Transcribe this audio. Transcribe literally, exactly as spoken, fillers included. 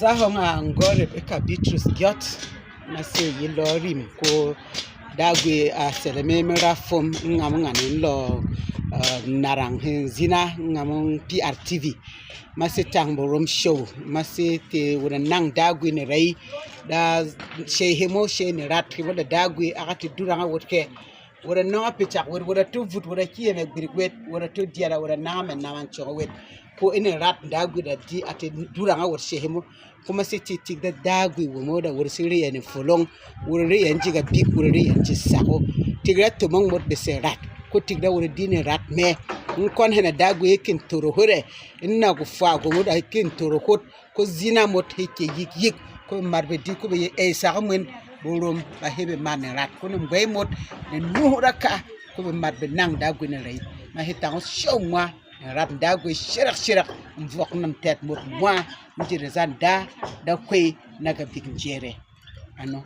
Sa hɔng a Ngorep e ka Bitrus Gyɔt, ma se yi lɔ rim ko Dagwi a sɛlɛ me me ra fom ngam ngan in lɔ, eh, narang he zina ngam P R T V. Ma se tang bo rom show, ma se te wona nang Dagwi ne rei da shey hemo shey ne rat hemo da Dagwi a ka te durang a wot ke. Wot a nɔng a pecak wet, wot a to vut, wot a kyie mɛ gbirik wet, wot a to dyɛl a, wot a nang a mɛ naman cɔngɔ wet. Ko e ne rat Dagwi da di a te durang a wot shey hemo. Ko ma se ti tik da Dagwi womo da wot se reyɛn folong, wot reyɛn ji ga bik, wot reyɛn ji sako. Tik ra tomong mot be se rat, ko tik da wot di ne rat mɛ. Nkɔn hena Dagwi he kin toro hore, ina ku fwa gomo da he kin toro hot. Ko zina mot he ke yik yik, ko mat be di ko be ye ey sak mwen, bo rom ba he be mat ne rat, ko ne mbwey mot ne nuhu raka, ko be mat be nang Dagwi ne rei. Ma he tang o show mwa ne rat Dagwi shirak shirak, mvok nam tɛt mot mwa, njere zan da da kwey na ka bik njere. Ano.